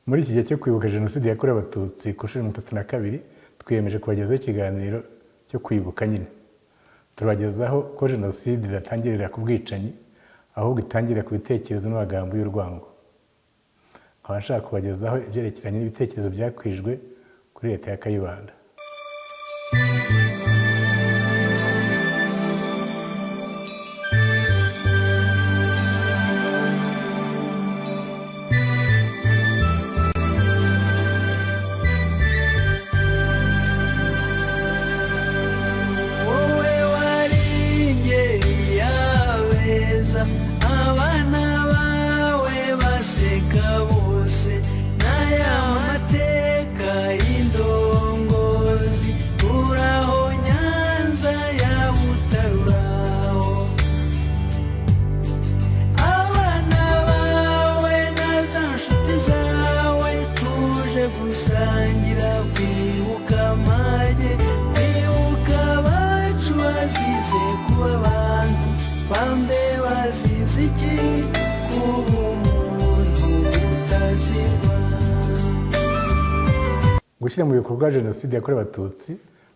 Muri iki gihe cyo kwibuka Jenoside yakorewe Abatutsi ku nshuro 32, twiyemeje kubagezaho ikiganiro cyo kwibuka nyine. Tubagezaho ko jenoside idatangirira ku bwicanyi, ahubwo itangirira ku bitekerezo n'amagambo y'urwango. Nkaba nshaka kubagezaho ibyerekeranye n'ibitekerezo byakwijwe kuri Leta ya Kayibanda. Wowe wari ingeri y'abeza, abana bawe baseka bose, n'aya mateka y'indongozi. Uraho Nyanza ya Butaruraho, abana bawe na za nshuti zawe, tuje gusangira kwibuka amage, kwibuka abacu bazize kuba abantu. Bambe bazize iki? Kuba umuntu utazirwa. Gushyira mu bikorwa Jenoside yakorewe Abatutsi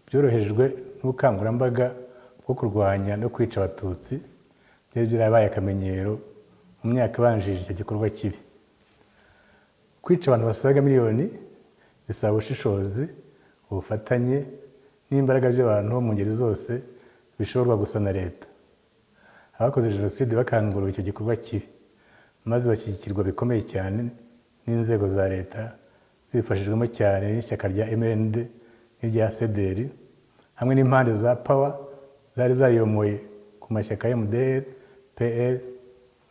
byorohejwe n'ubukangurambaga bwo kurwanya no kwica Abatutsi byari byarabaye akamenyero mu myaka ibanjirije icyo gikorwa kibi. Kwica abantu basaga miliyoni bisaba ubushishozi, ubufatanye n'imbaraga by'abantu bo mu ngeri zose, bishoborwa gusa na Leta. Abakoze jenoside bakanguriwe icyo gikorwa kibi, maze bashyigikirwa bikomeye cyane n'inzego za Leta, zibifashijwemo cyane n'ishyaka rya MRND n'irya CDR, hamwe n'impande za Power zari zayomoye ku mashyaka ya MDR, PL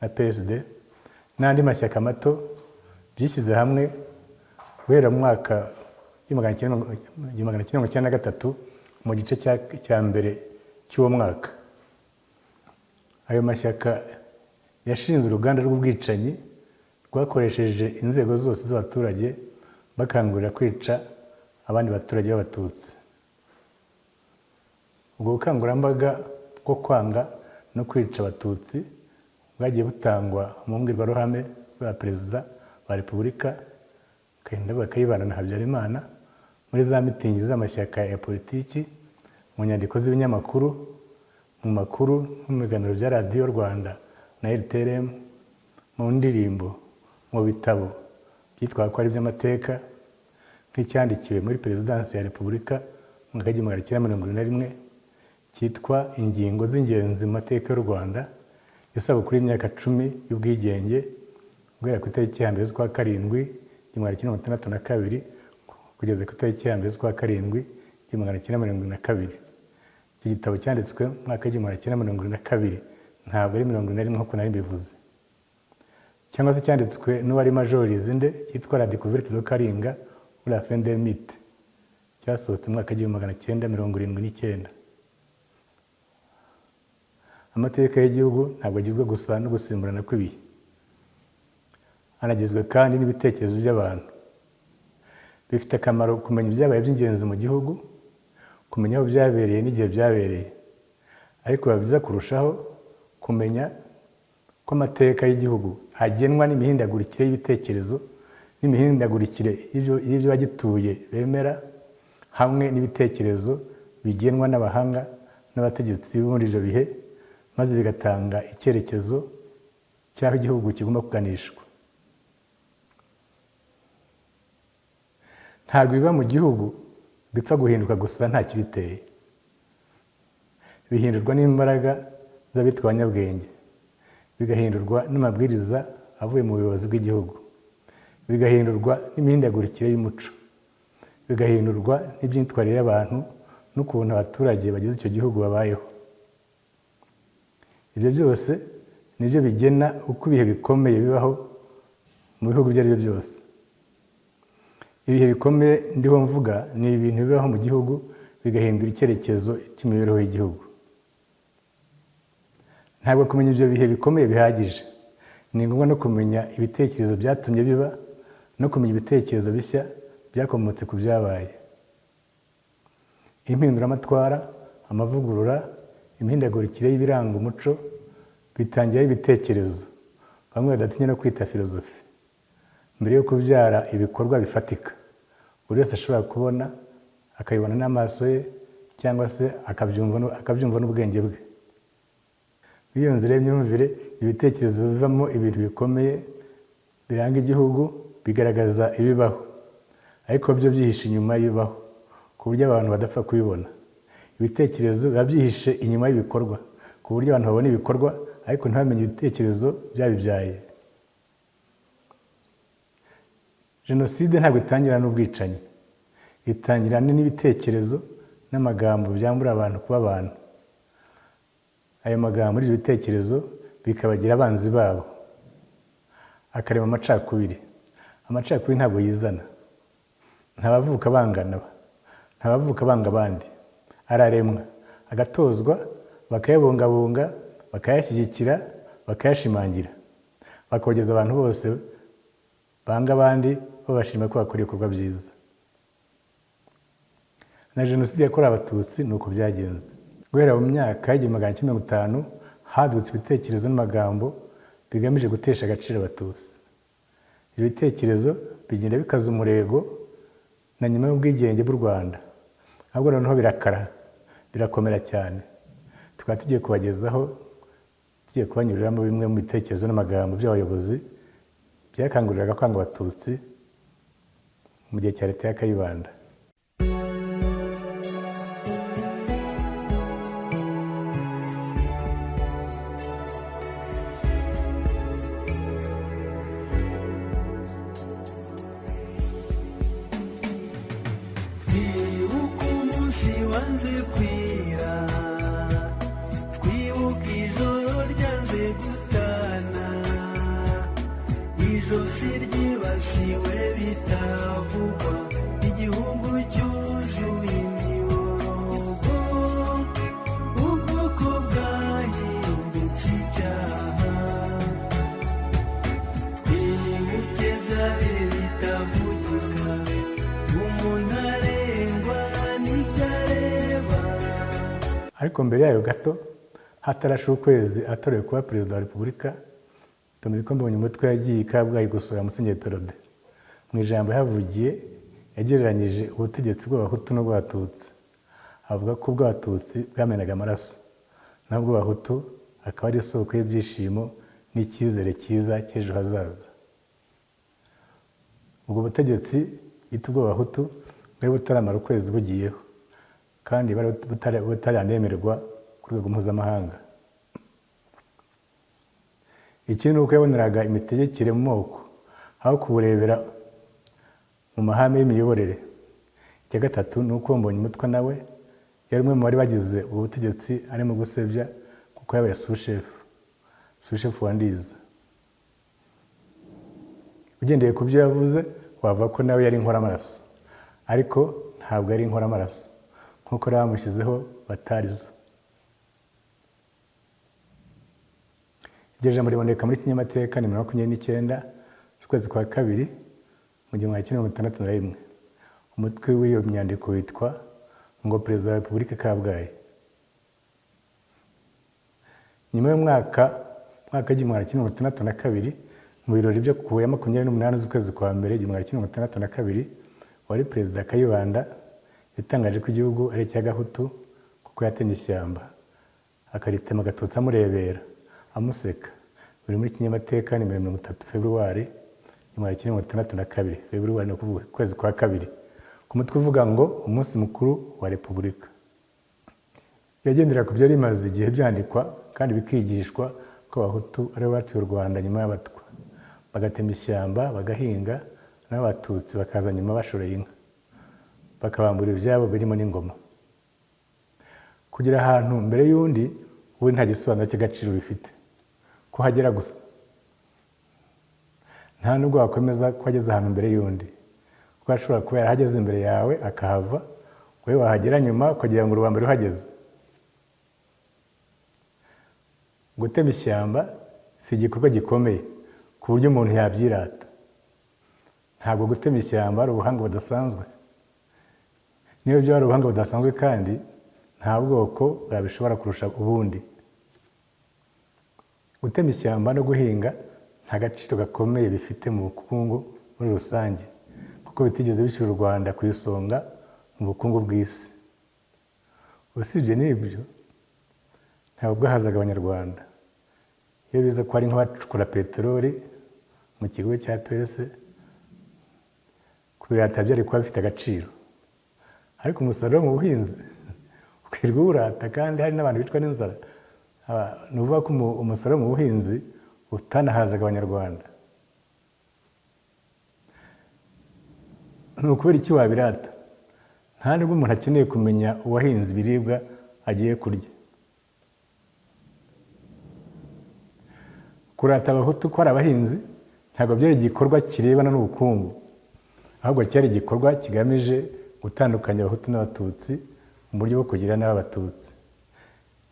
na PSD n'andi mashyaka mato byishyize hamwe guhera mu mwaka 1993, mu gice cya mbere cy'uwo mwaka. Ayo mashyaka yashinze uruganda rw'ubwicanyi rwakoresheje inzego zose z'abaturage, bakangurira kwica abandi baturage b'Abatutsi. Ubwo bukangurambaga bwo kwanga no kwica Abatutsi bwagiye butangwa mu mbwirwaruhame za Perezida ba Repubulika Kayibanda na Habyarimana, muri za mitingi z'amashyaka ya politiki, mu nyandiko z'ibinyamakuru, mu makuru no mu biganiro bya Radiyo Rwanda na RTLM, mu ndirimbo, mu bitabo byitwaga ko ari iby'amateka, nk'icyandikiwe muri Perezidansi ya Repubulika mu mwaka w'1971 cyitwa "Ingingo z'ingenzi mu mateka y'u Rwanda, isabukuru y'imyaka 10 y'ubwigenge", guhera ku itariki ya 1 z'ukwa karindwi 1962 kugeza ku itariki ya 1 z'ukwa karindwi 1972. Icyo gitabo cyanditswe mu mwaka w'1972, ntabwo ari 71 nk'uko nari mbivuze. Cyangwa se cyanditswe n'uwari Major Lizinde cyitwa "La découverte de Karinga ou la fin d'un mythe", cyasohotse mu mwaka w'1979. Amateka y'igihugu ntabwo agizwe gusa no gusimburana kw'ibihe, anagizwe kandi n'ibitekerezo by'abantu. Bifite akamaro kumenya ibyabaye by'ingenzi mu gihugu, kumenya aho byabereye n'igihe byabereye, ariko biba byiza kurushaho kumenya ko amateka y'igihugu agenwa n'imihindagurikire y'ibitekerezo, n'imihindagurikire y'ibyo abagituye bemera, hamwe n'ibitekerezo bigenwa n'abahanga n'abategetsi bo muri ibyo bihe, maze bigatanga icyerekezo cy'aho igihugu kigomba kuganishwa. Ntabwo ibiba mu gihugu bipfa guhinduka gusa nta kibiteye. Bihindurwa n'imbaraga z'abitwa abanyabwenge, bigahindurwa n'amabwiriza avuye mu buyobozi bw'igihugu, bigahindurwa n'imihindagurikire y'umuco, bigahindurwa n'imyitwarire y'abantu n'ukuntu abaturage bagize icyo gihugu babayeho. Ibyo byose nibyo bigena uko ibihe bikomeye bibaho mu bihugu ibyo ari byo byose. Ibihe bikomeye ndiho mvuga ni ibintu bibaho mu gihugu bigahindura icyerekezo cy'imibereho y'igihugu. Ntabwo kumenya ibyo bihe bikomeye bihagije, ni ngombwa no kumenya ibitekerezo byatumye biba, no kumenya ibitekerezo bishya byakomotse ku byabaye. Impinduramatwara, amavugurura, imihindagurikire y'ibiranga umuco bitangira ibitekerezo bamwe badatinya no kwita filozofi. Mbere yo kubyara ibikorwa bifatika buri wese ashobora kubona, akabibona n'amaso ye cyangwa se akabyumva n'ubwenge bwe. Muri iyo nzira y'imyumvire, ibitekerezo bivamo ibintu bikomeye biranga igihugu, bigaragaza ibibaho, ariko byo byihishe inyuma y'ibibaho ku buryo abantu badapfa kubibona. Ibitekerezo biba byihishe inyuma y'ibikorwa ku buryo abantu babona ibikorwa ariko ntibamenye ibitekerezo byabibyaye. Jenoside ntabwo itangira n'ubwicanyi, itangira n'ibitekerezo n'amagambo byambura abantu kuba abantu. Ayo magambo n'ibyo bitekerezo bikabagira abanzi babo, akarema amacakubiri. Amacakubiri ntabwo yizana, ntabavuka bangana, ntabavuka banga abandi, araremwa agatozwa, bakayabungabunga, bakayashyigikira, bakayashimangira, bakogeza abantu bose banga abandi babashima ko bakora ibikorwa byiza. Na jenoside yakorewe Abatutsi ni uko byagenze. Guhera mu myaka y'1950 hadutse ibitekerezo n'amagambo bigamije gutesha agaciro Abatutsi. Ibi bitekerezo bigenda bikaza umurego na nyuma y'ubwigenge bw'u Rwanda, ahubwo noneho birakara, birakomera cyane. Tukaba tugiye kubagezaho, tugiye kubanyuriramo bimwe mu bitekerezo n'amagambo by'abayobozi byakanguriraga kwanga Abatutsi mu gihe cya leta ya Kayibanda. Twibuke umunsi wanze kwira, twibuke ijoro ryanze gutana, ijosi ryibasiwe bitavugwa, igihugu cyuzuye imiborogo, ubwoko bwahindutse icyaha. Twibuke byari bitavugika, umuntu arengwa n'ibyo areba. Ariko mbere yayo gato, hatarashira ukwezi atorewe kuba perezida wa Repubulika, Dominiko Mbonyumutwa yagiye i Kabgayi gusura Musenyeri Perraudin. Mu ijambo yahavugiye yagereranyije ubutegetsi bw'Abahutu n'ubw'Abatutsi, avuga ko ubw'Abatutsi bwamenaga amaraso, naho ubw'Abahutu akaba ari isoko y'ibyishimo n'icyizere cyiza cy'ejo hazaza. Ubwo butegetsi yita ubw'Abahutu bwari butaramara ukwezi bugiyeho, kandi bwari butaranemerwa ku rwego mpuzamahanga. Ikindi ni uko yaboneraga imitegekere mu moko aho kuburebera mu mahame y'imiyoborere. Icya gatatu ni uko Mbonyumutwa nawe yari umwe mu bari bagize ubu butegetsi arimo gusebya, kuko yabaye sushefu wa Ndiza. Ugendeye ku byo yavuze wavuga ko nawe yari inkoramaraso, ariko ntabwo ari inkoramaraso nk'uko rero bamushyizeho batarizo. Iryo jambo riboneka muri Kinyamateka nimero 29 z'ukwezi kwa kabiri mu 1961. Umutwe w'iyo myandiko witwa ngo Perezida wa Repubulika Kabgayi. Nyuma y'umwaka 1962, mu birori byo ku ya 28 z'ukwezi kwa mbere 1962, wari Perezida Kayibanda yatangaje ko igihugu ari icya Gahutu kuko yatemye ishyamba akaritema Agatutsi amurebera amuseka. Biri muri Kinyamateka nimero 30 Februari 1962. Februari ni ukuvuga ukwezi kwa kabiri, ku mutwe uvuga ngo umunsi mukuru wa Repubulika. Yagendera ku byari bimaze igihe byandikwa kandi bikigishwa ko Abahutu aribo batuye u Rwanda nyuma y'Abatwa, bagatema ishyamba bagahinga, n'Abatutsi bakaza nyuma bashoreye inka, bakabambura ibyabo birimo n'ingoma. Kugira ahantu mbere y'undi ubu nta gisobanuro cy'agaciro bifite, kuhagera gusa. Nta nubwo wakomeza ko wageze ahantu mbere y'undi, kuko ashobora kuba yarahageze imbere yawe akahava, wowe wahagera nyuma ukagira ngo uri uwa mbere uhageze. Gutema ishyamba si igikorwa gikomeye ku buryo umuntu yabyirata. Ntabwo gutema ishyamba ari ubuhanga budasanzwe. Niyo byaba ari ubuhanga budasanzwe kandi nta bwoko bwabishobora kurusha ubundi. Gutema ishyamba no guhinga nta gaciro gakomeye bifite mu bukungu muri rusange, kuko bitigeze bishyira u Rwanda ku isonga mu bukungu bw'isi. Usibye n'ibyo, ntabwo bwahazaga Abanyarwanda. Iyo biza ko hari nk'abacukura peteroli mu kigo cya Perse, kubirata byari kuba bifite agaciro. Ariko umusaruro mu buhinzi ukirirwa uwurata kandi hari n'abantu bicwa n'inzara. Ni ukuvuga ko umusaruro mu buhinzi utanahazaga Abanyarwanda. Ni ukubera iki wabirata? Nta nubwo umuntu akeneye kumenya uwahinze ibiribwa agiye kurya. Kurata Abahutu ko ari abahinzi ntabwo byari igikorwa kirebana n'ubukungu, ahubwo cyari igikorwa kigamije gutandukanya Abahutu n'Abatutsi mu buryo bwo kugira nabi Abatutsi.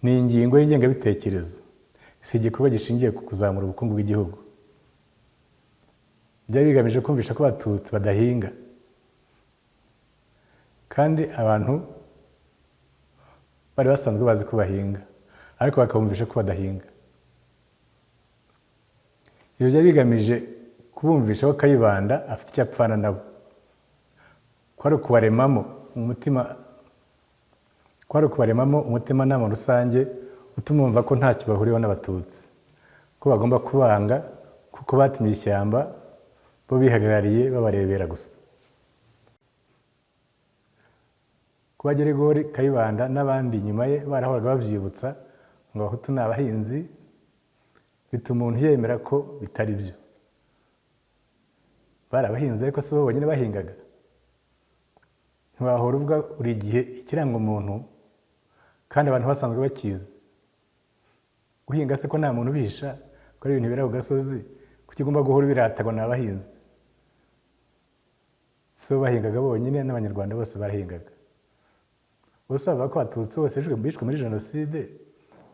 Ni ingingo y'ingengabitekerezo, si igikorwa gishingiye ku kuzamura ubukungu bw'igihugu. Byari bigamije kumvisha ko Abatutsi badahinga, kandi abantu bari basanzwe bazi ko bahinga, ariko bakabumvisha ko badahinga. Ibyo byari bigamije kubumvisha ko Kayibanda afite icyo apfana nabo, ko ari ukubaremamo umutima, ko ari ukubaremamo umutimanama rusange utuma bumva ko ntacyo bahuriyeho n'Abatutsi, ko bagomba kubanga kuko batemye ishyamba bo bihagarariye babarebera gusa. Kuba Geregori Kayibanda n'abandi nyuma ye barahoraga babyibutsa ngo Abahutu ni abahinzi, bituma umuntu yemera ko bitari byo. Bari abahinzi ariko si bo bonyine bahingaga. Ntiwahora uvuga buri gihe ikiranga umuntu kandi abantu basanzwe bakizi. Guhinga se ko nta muntu ubihisha, ko ari ibintu bibera ku gasozi, kuki ugomba guhora ubirata ngo ni abahinzi? Si bo bahingaga bonyine, n'Abanyarwanda bose barahingaga. Ubuse bavuga ko Abatutsi bose bishwe muri Jenoside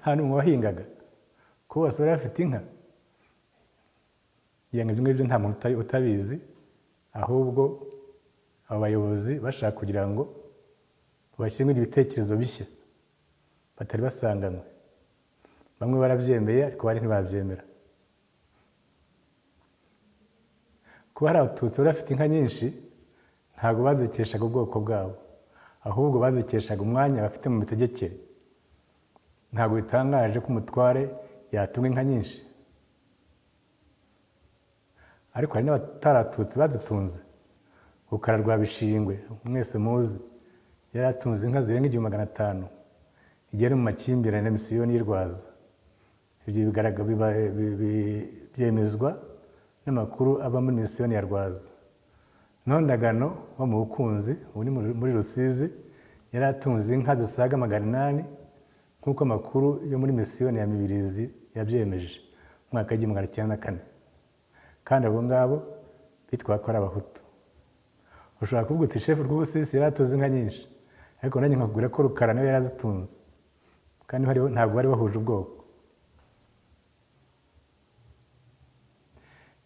nta n'umwe wahingaga, ko bose bari bafite inka. Ngira ngo ibyo ngibyo nta muntu utabizi, ahubwo abo bayobozi bashaka kugira ngo bashyiremo ibitekerezo bishya batari basanganywe. Bamwe barabyemeye ariko abandi ntibabyemera. Kuba hari Abatutsi bari bafite inka nyinshi ntabwo bazikeshaga ubwoko bwabo, ahubwo bazikeshaga umwanya bafite mu mitegekere. Ntabwo bitangaje ko umutware yatunga inka nyinshi, ariko hari n'abataratutsi bazitunze. Rukara rwa Bishingwe mwese muzi yari atunze inka zirenga 1500 igihe ari mu makimbirane na misiyoni y'i Rwaza. Ibyo byemezwa n'amakuru ava muri misiyoni ya Rwaza. Ntondagano wo mu Bukunzi ubu ni muri Rusizi yari atunze inka zisaga 800 nk'uko amakuru yo muri misiyoni ya Mibirizi yabyemeje mu mwaka w'igihumbi magana cyenda na kane. Kandi abo ngabo bitwaga ko ari Abahutu. Ushobora kuvuga uti shefu Rwubusisi yari atunze inka nyinshi, ariko nanjye nkakubwira ko Rukara nawe yari azitunze, kandi ntabwo bari bahuje ubwoko.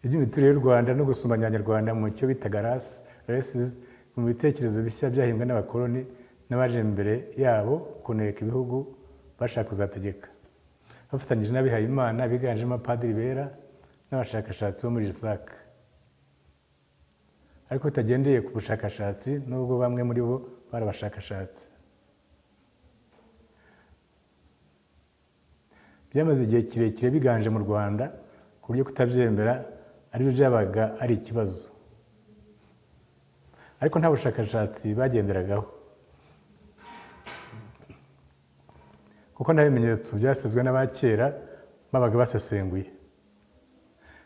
Iby'imiturire y'u Rwanda no gusumanya Abanyarwanda mu cyo bitaga races mu bitekerezo bishya byahimbwe n'abakoloni n'abaje imbere yabo kuneka ibihugu bashaka kuzategeka, bafatanyije n'abihayimana biganjemo abapadiri bera n'abashakashatsi bo muri RISAC, ariko bitagendeye ku bushakashatsi nubwo bamwe muri bo bari abashakashatsi. Byamaze igihe kirekire biganje mu Rwanda ku buryo kutabyemera aribyo byabaga ari ikibazo, ariko nta bushakashatsi bagenderagaho kuko nta bimenyetso byasizwe n'abakera babaga basesenguye.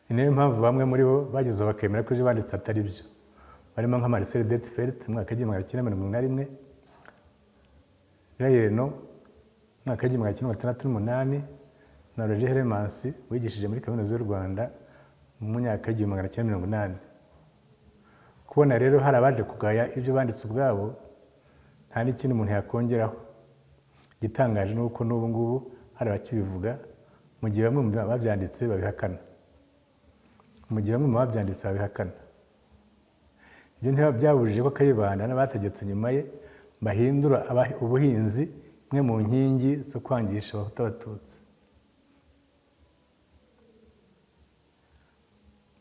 Ni nayo mpamvu bamwe muri bo bageze bakemera ko ibyo banditse atari byo, barimo nka Marcel Detfeld mu mwaka w'igihumbi magana cyenda mirongo irindwi na rimwe, Rayeno mu mwaka w'igihumbi magana cyenda mirongo itandatu n'umunani na Roger Hermans wigishije muri Kaminuza y'u Rwanda mu myaka y'igihumbi magana cyenda mirongo inani. Kubona rero hari abaje kugaya ibyo banditse ubwabo, nta n'ikindi umuntu yakongeraho. Igitangaje ni uko n'ubu ngubu hari abakibivuga, mu gihe bamwe mu babyanditse babihakana. Mu gihe bamwe mu babyanditse babihakana. Ibyo ntibyabujije ko Kayibanda n'abategetse nyuma ye bahindura ubuhinzi imwe mu nkingi zo kwangisha Abahutu Abatutsi.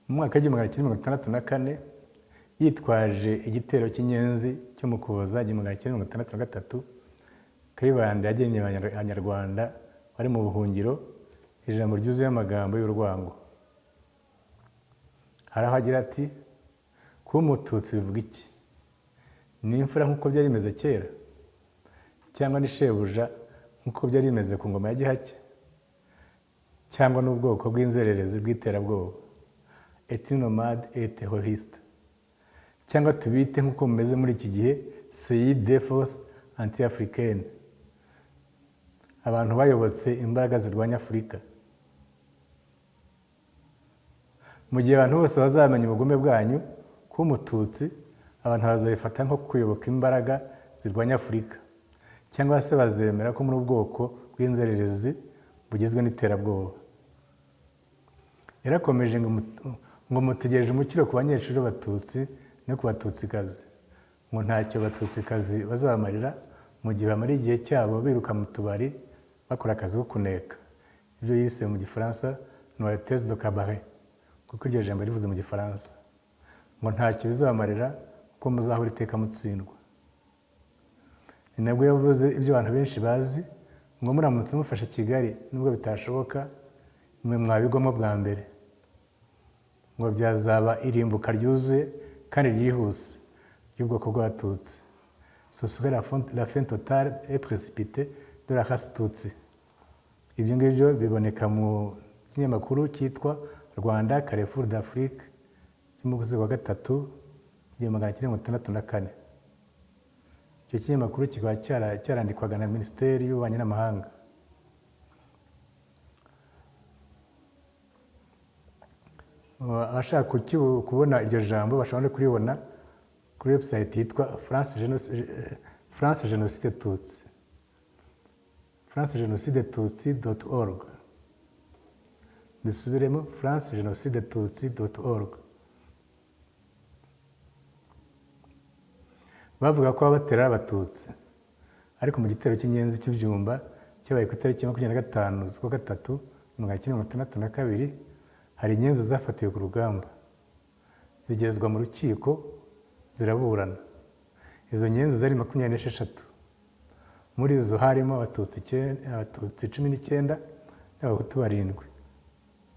Mu mwaka w'1964, yitwaje igitero cy'Inyenzi cyo mu Kuboza 1963, Kayibanda yageneye Abanyarwanda bari mu buhungiro ijambo ryuzuye amagambo y'urwango. Hari aho agira ati: "Kuba Umututsi bivuga iki? Ni imfura nk'uko byari bimeze kera, cyangwa ni shebuja nk'uko byari bimeze ku ngoma ya Gihake, cyangwa n'ubwoko bw'inzererezi bw'iterabwoba, ethnie nomade et terroriste, cyangwa tubite nk'uko mumeze muri iki gihe, cellule de force anti africaine, abantu bayobotse imbaraga zirwanya Afurika? Mu gihe abantu bose bazamenya ubugome bwanyu, kuba Umututsi abantu bazabifata nko kuyoboka imbaraga zirwanya Afurika, cyangwa se bazemera ko muri ubwoko bw'inzererezi bugizwe n'iterabwoba?" Yarakomeje ngo: "Mutegereje umukiro ku banyeshuri b'Abatutsi no ku Batutsikazi." Ngo ntacyo Abatutsikazi bazabamarira mu gihe bamara igihe cyabo biruka mu tubari, bakora akazi ko kuneka, ibyo yise mu Gifaransa "noyauteuse de cabaret", kuko iryo jambo rivuze mu Gifaransa. Ngo ntacyo bizabamarira kuko muzahora iteka mutsindwa. Ni nabwo yavuze ibyo abantu benshi bazi, ngo muramutse mufashe Kigali, nubwo bitashoboka, mwe mwabigwamo bwa mbere, ngo byazaba irimbuka ryuzuye kandi ryihuse ry'ubwoko bw'Abatutsi, "ce serait la fin totale et précipitée de la race tutsi". Ibyo ngibyo biboneka mu kinyamakuru cyitwa Rwanda Carrefour d'Afrique cyo mu kwezi kwa gatatu 1964. Icyo kinyamakuru kikaba cyarandikwaga na Minisiteri y'Ububanyi n'Amahanga. Abashaka kubona iryo jambo bashobora no kuribona kuri website yitwa France Génocide Tutsi, francegenocideTutsi.org. Bisubiremo: francegenocideTutsi.org. Bavuga ko ababatera ari Abatutsi, ariko mu gitero cy'Inyenzi cy'i Byumba cyabaye ku itariki 25 z'ukwa gatatu 1962, hari Inyenzi zafatiwe ku rugamba, zigezwa mu rukiko, ziraburana. Izo nyenzi zari 26. Muri izo harimo Abatutsi 19 n'Abahutu barindwi.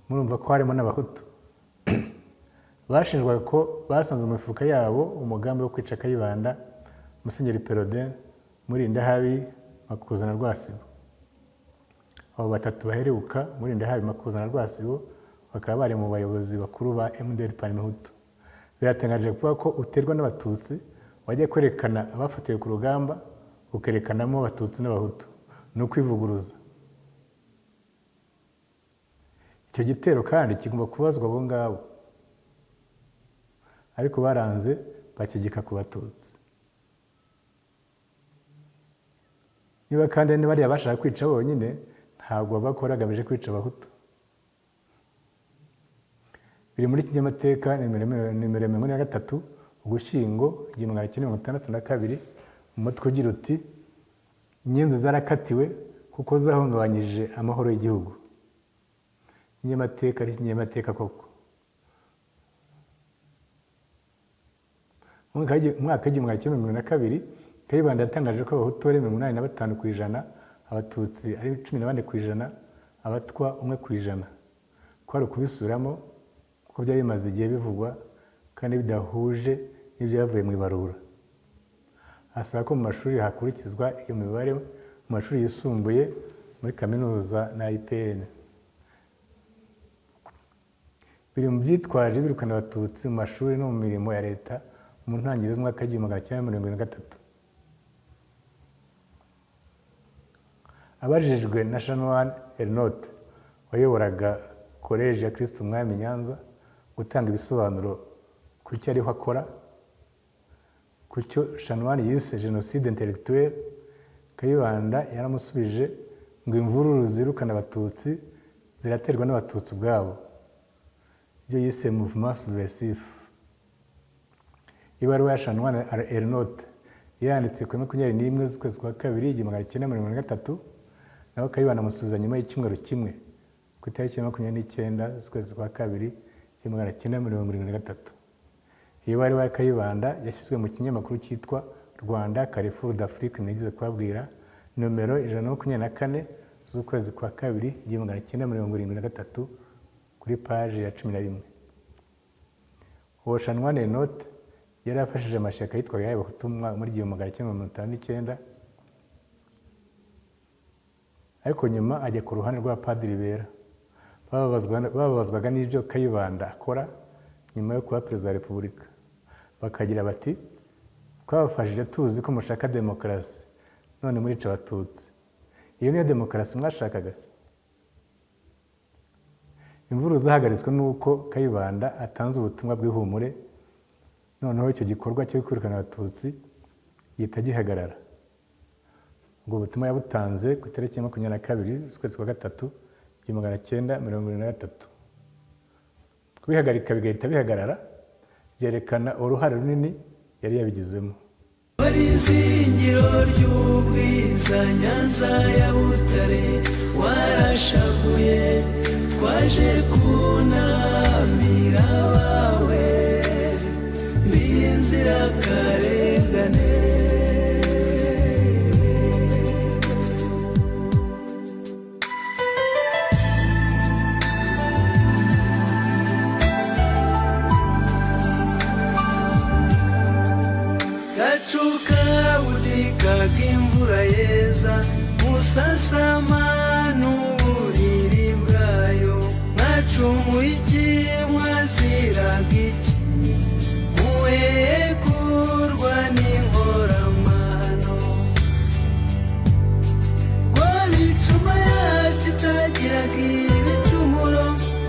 Murumva ko harimo n'Abahutu. Bashinjwaga ko basanze mu mifuka yabo umugambi wo kwica Kayibanda, Musenyeri Perraudin, Murindahabi, Makuza na Rwasibo. Abo batatu baheruka, Murindahabi, Makuza na Rwasibo, bakaba bari mu bayobozi bakuru ba MDR Parmehutu. Biratangaje kuvuga ko uterwa n'Abatutsi, wajya kwerekana abafatiwe ku rugamba ukerekanamo Abatutsi n'Abahutu. Ni ukwivuguruza. Icyo gitero kandi kigomba kubazwa abo ngabo, ariko baranze bakigika ku Batutsi. Niba kandi bariya bashaka kwica bonyine, ntabwo bakora bagamije kwica Abahutu. Biri muri Kinyamateka nimero 43, Ugushyingo 1962, umutwe ugira uti: "Inyenzi zarakatiwe kuko zahungabanyije amahoro y'igihugu." Kinyamateka ari Kinyamateka koko. Mu mwaka w'1972, Kayibanda yatangaje ko Abahutu ari 85%, Abatutsi ari 14%, Abatwa 1%. Ko ari ukubisubiramo kuko byari bimaze igihe bivugwa kandi bidahuje n'ibyavuye mu ibarura. Asaba ko mu mashuri hakurikizwa iyo mibare, mu mashuri yisumbuye, muri kaminuza na IPN. Biri mu byitwaje birukana Abatutsi mu mashuri no mu mirimo ya leta mu ntangiriro z'umwaka w'1973. Abajijwe na Chanoine Ernotte wayoboraga Koleji ya Kristu Umwami Nyanza gutanga ibisobanuro ku cyo ariho akora, ku cyo Chanoine yise jenoside intellectuelle, Kayibanda yaramusubije ngo imvururu zirukana Abatutsi ziraterwa n'Abatutsi ubwabo, ibyo yise mouvement subversif. Ibaruwa ya Chanoine Ernotte yanditse kuri 21 z'ukwezi kwa kabiri 1973, naho Kayibanda amusubiza nyuma y'icyumweru kimwe ku itariki ya 29 z'ukwezi kwa kabiri 1973. Iyo baruwa ya Kayibanda yashyizwe mu kinyamakuru cyitwa Rwanda Carrefour d'Afrique nigeze kubabwira, nomero 124 z'ukwezi kwa kabiri 1973, kuri paji ya 11. Uwo Chanoine Ernotte yari afashije amashyaka yitwaga ay'Abahutu muri 1959, ariko nyuma ajya ku ruhande rwa Padiri Bera. Bababazwaga n'ibyo Kayibanda akora nyuma yo kuba perezida wa Repubulika, bakagira bati: "Twabafashije tuzi ko mushaka demokarasi, none murica Abatutsi. Iyo niyo demokarasi mwashakaga?" Imvururu zahagaritswe n'uko Kayibanda atanze ubutumwa bw'ihumure, noneho icyo gikorwa cyo kwirukana Abatutsi gihita gihagarara. Ubwo butumwa yabutanze ku itariki ya 22 z'ukwezi kwa gatatu 1973. Kubihagarika bigahita bihagarara byerekana uruhare runini yari yabigizemo. Wari izingiro ry'ubwiza, Nyanza ya Butare, warashavuye twaje kunamira abawe b'inzirakarengane. Gacuka budikaga imvura yeza, musasama n'uburiri bwayo, mwacumuye iki, mwaziraga iki, muhekurwa n'inkoramahano? Rwabicuma yacu itagiraga ibicumuro,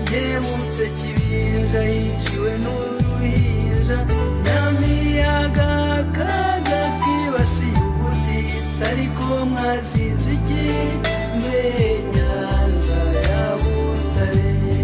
byemutse Kibinja yiciwe n'uruhinja, Nyamiyaga akaga kibasiye ubutitsa, ariko mwazize iki mbe?